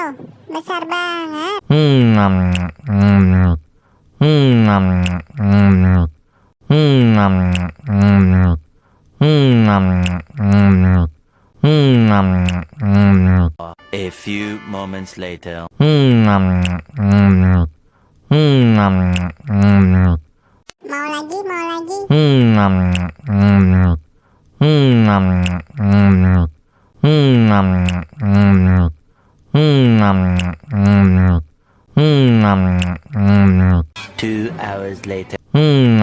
Wow, besar banget. A few moments later. Mau lagi, mau lagi. Two hours later. 2